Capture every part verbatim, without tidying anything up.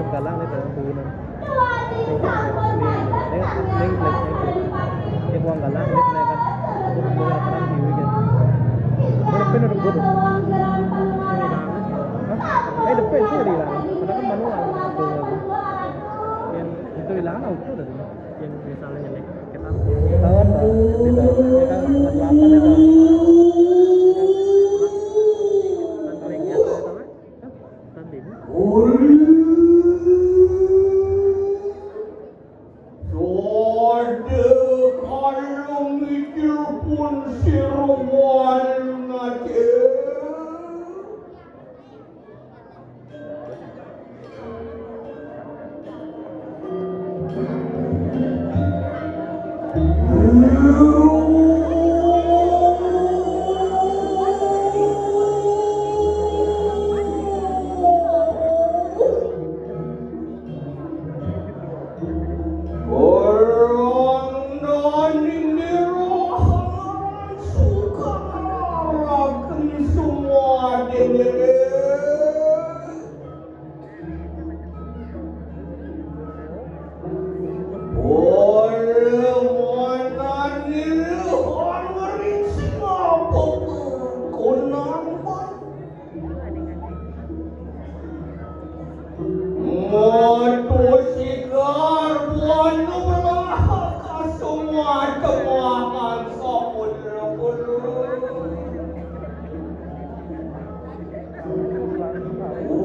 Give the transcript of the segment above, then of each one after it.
Galang nih, dalam turunan. Ning, ning, ning, ning. Yang uang galang, ning, ning, kan. Aku udah mau laporan di weekend. Udah pin, udah good. Ini hilang. Hah? Eh, the pin sih udah hilang. Padahal kan manual. Yang itu hilang, auto tadi. Yang misalnya nyelek, kita tahu, tahu. Kita, kita empat delapan itu. Kan ringnya itu, kan? Tadi. Sode kalung itu pun sirwan nate. Orang nani nirohan sukaraken semua denere. Orang nani nirohan ring singapura kunang. Metu sigar buana belah kasumua temahan samudra bulu.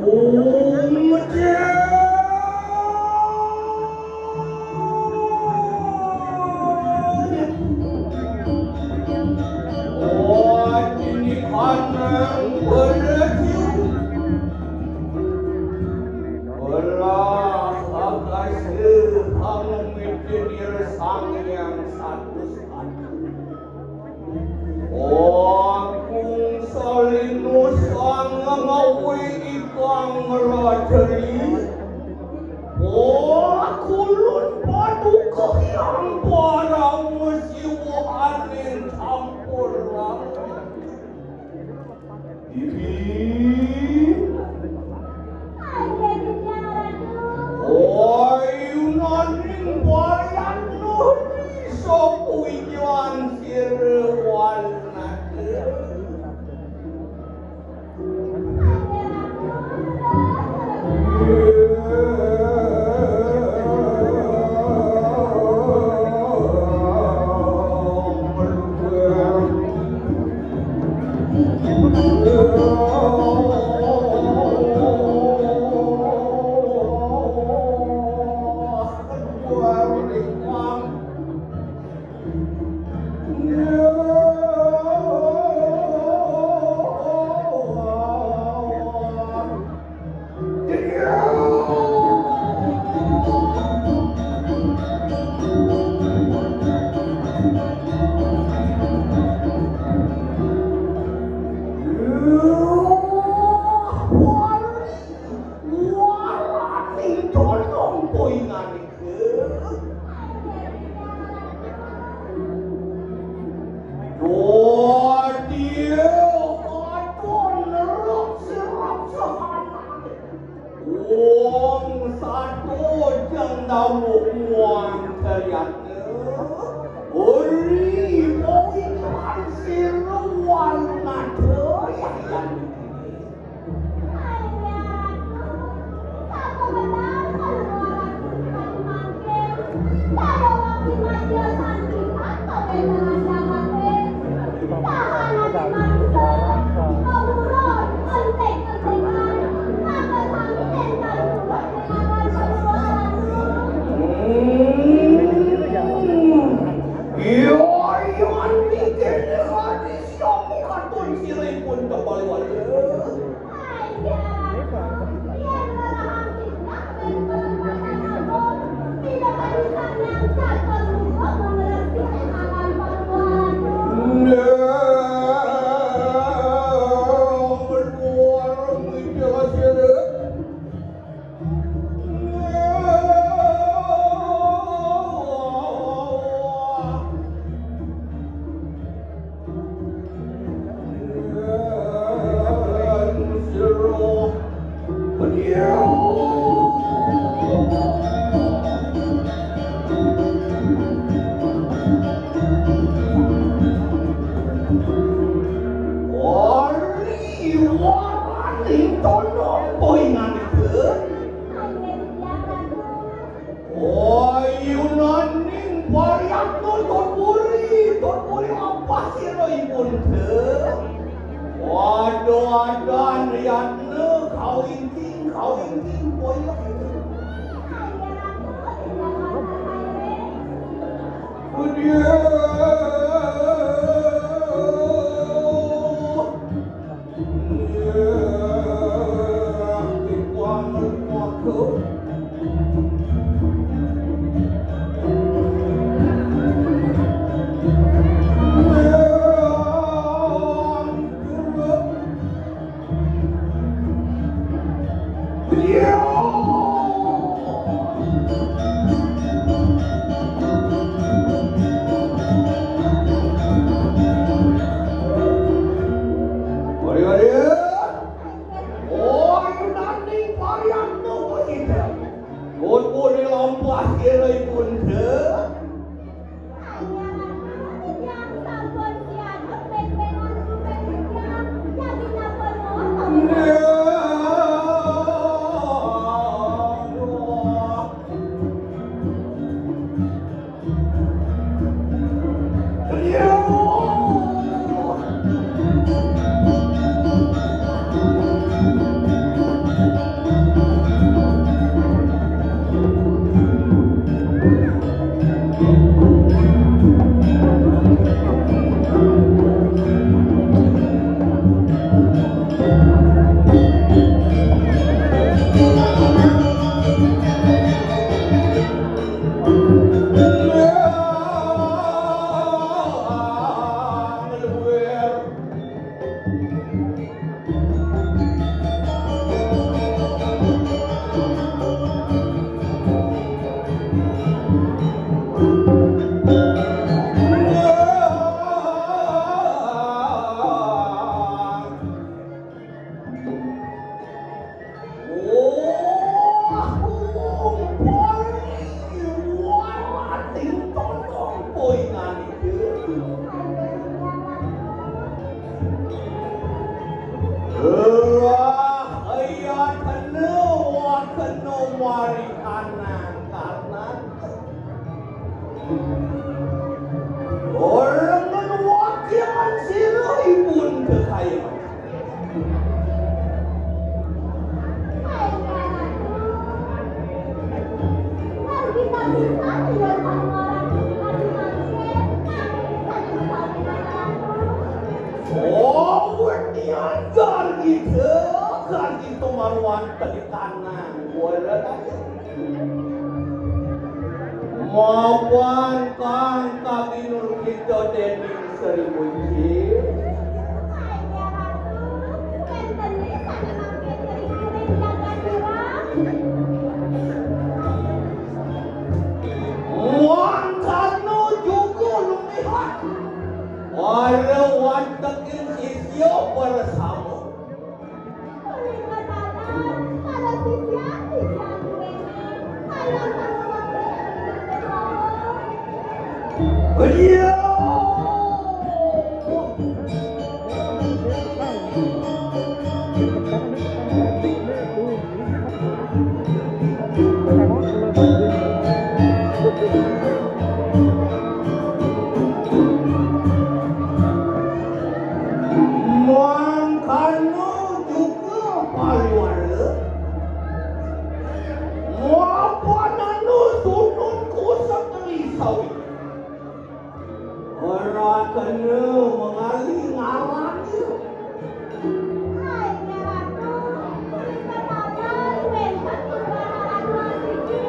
Umjah. Agung salinu sang ngawi ikang ngrajai. Oh, kulun paduka Hyang Parama Siwa aning campur langan. Ibi. Ayunaning bayat nuhun sapa wijuan sira walnata. Dadi aja nerep sirep sehana. Wong sato jang dawuh muang kaliatna. Uri pawikan sira walunata yayan. Iya, iya, mikir hati siapa katon sira ipun tebal wala. Ayunaning pariatna Tut Puri, Tut Puri lampah sira ipun te. Wada adan yatna kawingking, kawingking, boyok. Bedia. Wari, wari. Oh, yunaning pariatna kita. Mun muni lampah kira ipun te. Orang wakilan sira ipun kekayaan. Oh, wedian gargi, gargi tumaruan tadi tanang. Wala tayo. Mapan kang kabinur kita dening Sri Muji. Hai, ya Ratu, wenten ri sane mangke teri kireng jagat. Para watekin sisya bersama. Ulih katakan pada sisya-sisya duwéné, kaya karo waktu yang hidup. Iya. Mangkana juga pariwara, mapananu sunun kusatri sawi. Ora kena mengali ngarani. Hai, Nya Ratu, ulih katakan wénten purba ratu asiki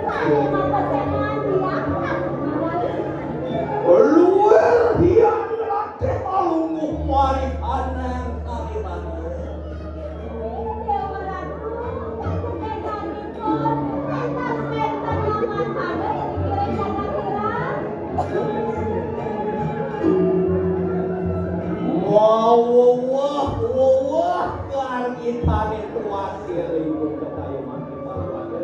sané mapesengan diah kang mengali. Luwih diah nglatih alungguh marikanang kaliwata. Wawah, wawah, kargitané tuas sira ibu ketayu mati paluada.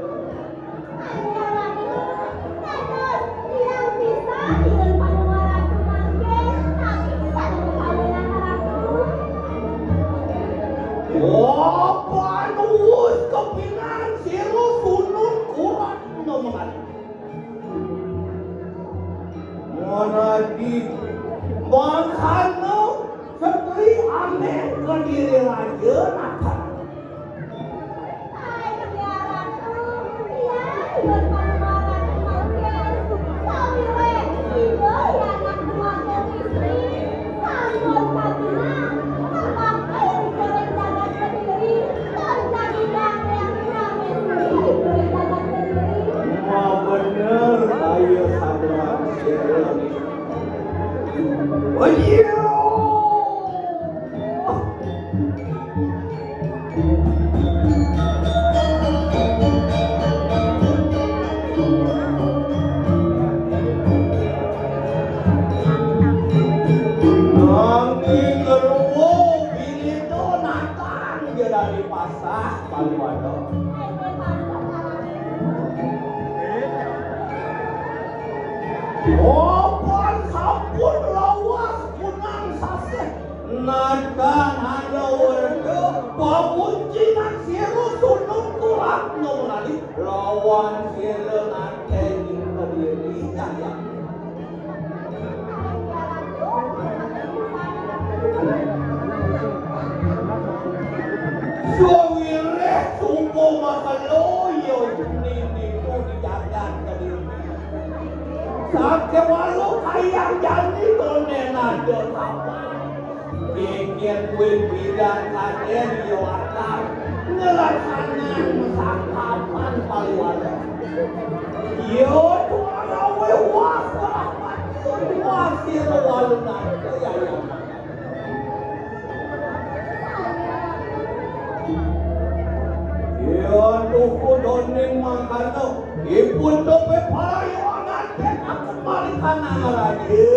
Dados, tiang pisan nyuhun panuwun Ratu mangkin, sami pisan kawinang Ratu. Wah, panuwun kapinan sira sunun kurat nemengan. Maradi mangkana setri anéh kediri raja natan. Wah, bener, ayo sadar. Oh, iya. Nanging ngeluh, bilih to nantang dia dari pasah, paling waduh. Opan sampun lawas kunang sasih. Nandang hana werda pabuncinan sira sunung kurak nungali lawan sira nanteng kediri jaya. Sawireh suba makelo ya nini tu di jagat kediri. Sakéwala kayang jani toné nada kapan. Pikir kuwi bidang kadén ya akal. Ngelaksanan sakapan paliwara. Ya tuarawe wah wah sira walunan ya ya. Yan tuku doning mangkana, ipun tope parayangan tekaken malikanang raja.